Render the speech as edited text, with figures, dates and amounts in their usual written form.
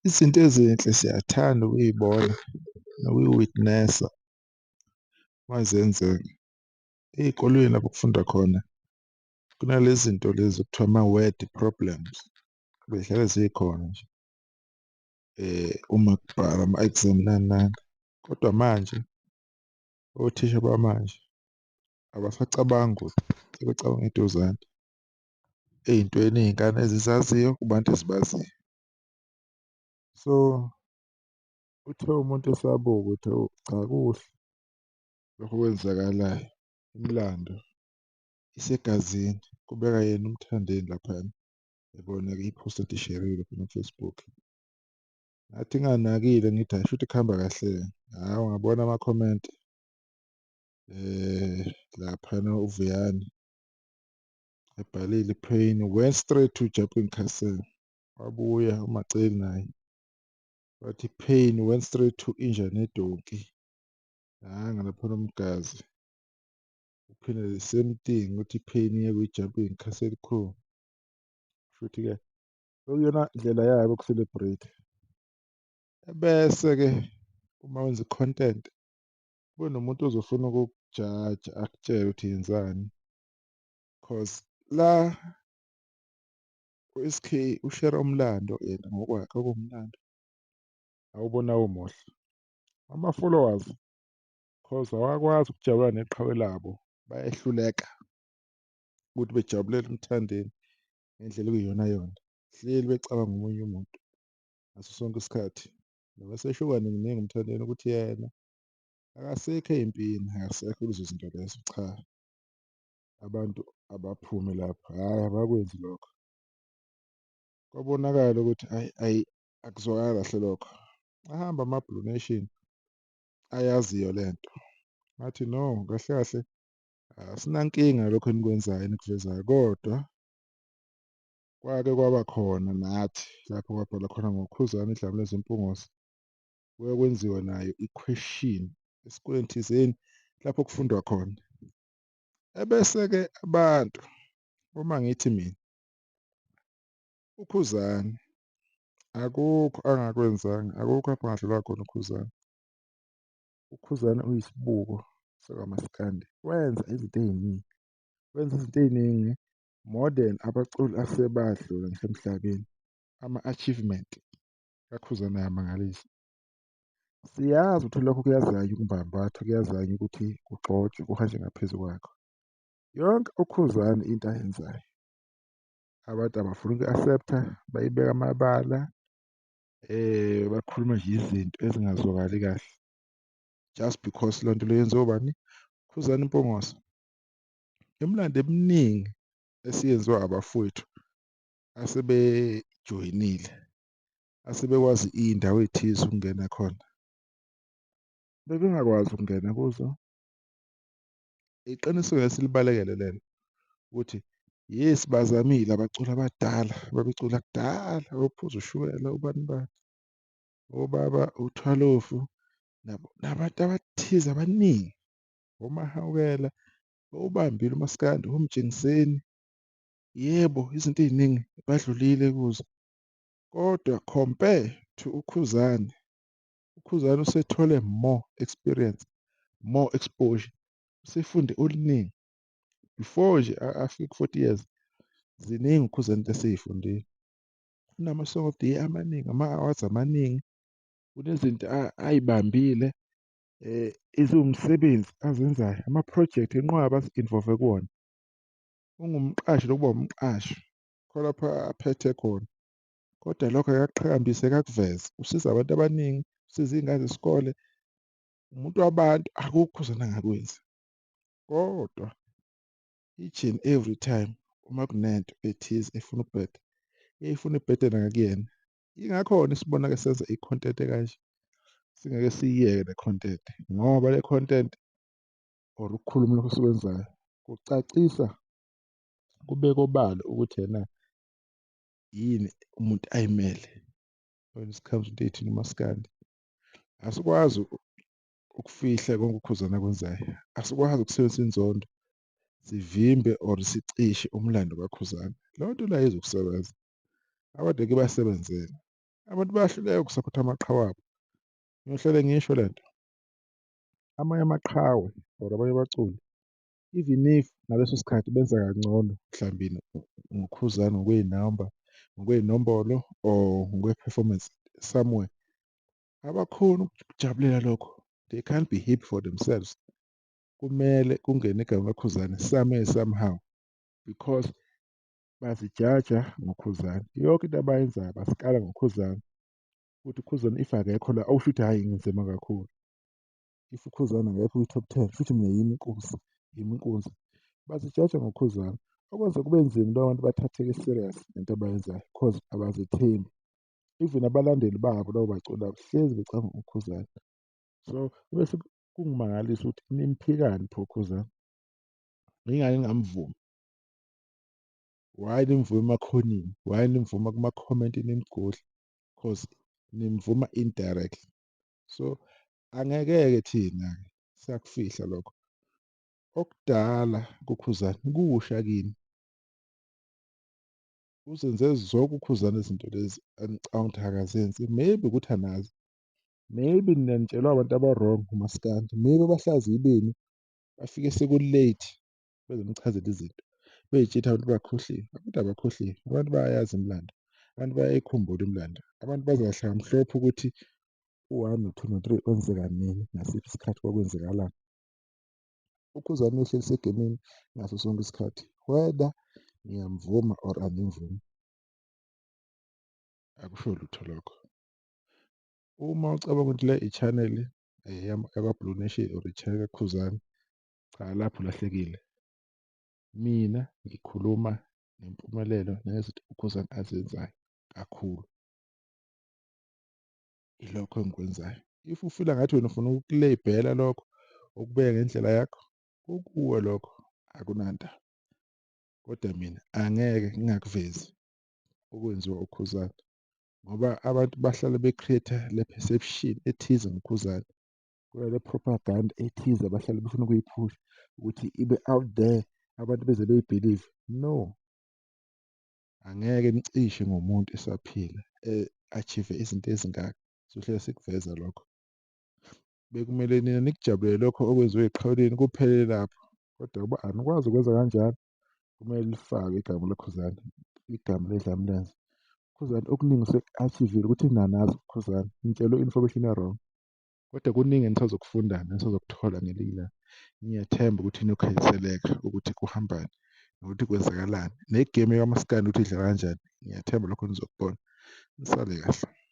Izinto ezinhle siyathanda ukuy'bona nokuyi-witness-a mazenzeka. Ey'kolweni lapho kufundwa khona kunale zinto lezi ekuthiwa ama-word problems, bey'hlale zikhona nje uma kubhalwa ama-exam nani nani, kodwa manje othisha bamanje abasacabangi kude sebecabanga eduzane ey'ntweni iy'ngane ezizaziyo kubantu ezibaziyo. So uthe umuntu esabuka ukuthi hawu cha kuhle lokhu okwenzakalayo, umlando isegazini, kubeka yena uMthandeni laphayana. Yabona-ke i-post ekade laphana ku-Facebook. Ngathi nginganakile ngithi hhayi shuthi kuhamba kahle-ke, hhawu ngabona ama-comment laphana uVuyani ebhalile pain went straight to jumping castle. Wabuya uMaCele naye wathi pain went straight to inja nedonki. Nangu laphana uMgazi uphinde the same thing ukuthi i-pain iye kwi-jumping castle crew. Kushuthi-ke okuyiyona ndlela yabo yoku-celebrate. Ebese-ke uma wenza i-content kube nomuntu ozofuna ukukujaja akutshele ukuthi yenzani cause la u-S_K ushera umlando yena ngokwakhe okuwumlando awubona umuhle. Ama-followers cause awakwazi ukujabula neqhawe labo bayehluleka ukuthi bejabulele uMthandeni ngendlela okuyiyona yona, hleli becabanga omunye umuntu ngaso sonke isikhathi. Noma esesho kaningi ningi uMthandeni ukuthi yena akasekho ey'mpini, akasekho kulezo zinto lezo, cha abantu abaphume lapho, hhayi abakwenzi lokho. Kwabonakala ukuthi hhayi ayi akuzwakali kahle lokho. Ahamba ama-Blue Nation ayaziyo lento ngathi no kahle kahle asinankinga lokho enikwenzayo enikuvezayo kodwa kwake kwaba khona nathi lapho kwabhalwa khona ngoKhuzani Idlamu Lezimpungose. Kuke kwenziwa nayo i-question esikoleni thizeni lapho kufundwa khona. Ebese-ke abantu uma ngithi mina uKhuzani akukho angakwenzanga, akukho apho angadlula khona uKhuzani. UKhuzani uyisibuko sakamaskandi, wenza izinto ey'ningi, wenza izinto ey'ningi more than abaculi asebadlula ngisho emhlabeni. Ama-achievement kaKhuzani ayamangalisa. Siyazi ukuthi lokho kuyazanywa ukumbambatha, kuyazanywa ukuthi kugxotshwe kuhanjwe ngaphezu kwakho. Yonke uKhuzani into ayenzayo abantu abafuni uku-accept-a, bayibeka amabala, bakhuluma nje izinto ezingazwakali kahle just because leyo nto leyo yenziwa ubani? Khuzani Mpungose. Imilando eminingi esiyenziwa abafowethu asebejoyinile, asebekwazi iy'ndawo ey'thize ukungena khona, bebengakwazi ukungena kuzo. Iqiniso-ke esilibalekele lelo ukuthi yes bazamile abaculi abadala babecula kudala ophuza ushukela obani bani, obaba uThwalofu nabo nabantu abathize abaningi, oMahawukela bawubambile umaskandi, oMtshengiseni. Yebo, izinto ey'ningi badlulile kuzo kodwa compare to uKhuzani, uKhuzani usethole more experience, more exposure, usefunde oluningi before nje afike ku-40 years. Ziningi uKhuzani into esey'fundile. Unama-song of the year amaningi, ama-awards amaningi, kunezinto ay'bambile eziwumsebenzi azenzayo, ama-project inqwaba azi-involve kuwona. Ungumqashi nokuba umqashi khona lapha aphethe khona kodwa lokho akakuqhakambisi akakuveze, usiza abantu abaningi, usiza iy'ngane zesikole, umuntu wabantu akukho uKhuzani angakwenzi. Kodwa each and every time uma kunento ethize efuna ukubheda, ifuna ibhede nakuyena. Yingakho-ke sibona-ke senza i-content ekanje, singeke siyiyeke le content ngoba le content or ukukhuluma lokhu esikwenzayo kucacisa kubeke obala ukuthi ena yini umuntu ayimele when it comes to into umaskandi. Asikwazi ukufihla konke uKhuzani akwenzayo, asikwazi ukusebenzisa inzondo sivimbe or sicishe umlando kaKhuzani. Leyo nto leyo ayizukusebenza, abantu ngeke ibasebenzele. Abantu bayahluleka ukusaphotha amaqhawe abo. Ngiyohlale ngisho le nto, amanye amaqhawe or abanye abaculi even if ngaleso sikhathi benza kangcono mhlawumbe ngoKhuzani ngokwey'namba, ngokwey'nombolo or ngokwe-performance somewhere, abakhoni ukujabulela lokho. They can't be happy for themselves. Kumele kungene igama likaKhuzani somewhere somehow because bazijaja ngoKhuzani. Yonke into abayenzayo basikala ngoKhuzani ukuthi uKhuzani if akekho la okusho ukuthi hhayi nginzima kakhulu. If uKhuzani akekho kwi-top ten kushuthi mina yimi inkunzi, yimi inkunzi. Bazijaja ngoKhuzani okwenza kube nzima into abantu bathatheke serious ngento abayenzayo cause abazithembi. Even abalandeli babo labo baculi labo hlezi becabanga uKhuzani. So bese kungimangalisa ukuthi nimphikani pho uKhuzani, yingani ningamvumi? Why nimvuma emakhoneni, why nimvuma kuma-comment nimgodle? Cause nimvuma indirectly. So angeke-ke thina-ke siyakufihla lokho. Okudala kuKhuzani kusha kini. Uzenze zonke uKhuzani izinto lezi enicabanga ukuthi akazenzi, maybe ukuthi anazi, maybe nina nitshelwa abantu aba-wrong umaskandi, maybe abahlaziyi benu bafike seku-late bezonichazela izinto bey'tshela abantu bakhohliwe. Abantu abakhohliwe, abantu bayayazi imilando, abantu bayayikhumbula imilando, abantu bazi kahle kamhlophe ukuthi u-one no-two no-three kwenzeka nini, ngasiphi isikhathi kwakwenzakalani. UKhuzani uyohleli esegemini ngaso sonke isikhathi whether ngiyamvuma or angimvumi, akusho lutho lokho. Uma ucabanga ukuthi le i-channel yakwa-Blue Nation or i-channel kaKhuzani, cha lapho ulahlekile. Mina ngikhuluma ngempumelelo nezinto uKhuzani azenzayo kakhulu. Ilokho engikwenzayo. If ufila ngathi wena ufuna uku-label-a lokho ukubeka ngendlela yakho, kukuwe lokho akunandaba. Kodwa mina angeke ngingakuvezi okwenziwa uKhuzani ngoba abantu bahlale be-create-a le perception ethize ngoKhuzani. Kunale propaganda ethize abahlale befuna ukuyiphusha ukuthi ibe out there abantu beze beyi-believe. No, angeke nicishe ngomuntu esaphila e-achieve izinto ezingaka, sohlale sikuveza lokho. Bekumele nina nikujabulele lokho okwenziwe eqhaweleni kuphelele lapho, kodwa ngoba anikwazi ukwenza kanjalo kumele lifakwe igama laKhuzani, igama ledlamlenze. Khuzani okuningi useku-achieve-ile ukuthi nanazi uKhuzani nitshelwe i-information e-wrong. Kodwa kuningi enisazokufunda nenisazokuthola ngelinye ilanga. Ngiyathemba ukuthi niyokhanyiseleka ukuthi kuhambani nokuthi kwenzakalani ne-game kamaskandi ukuthi idlala kanjani. Ngiyathemba lokho nizokubona. Nisale kahle.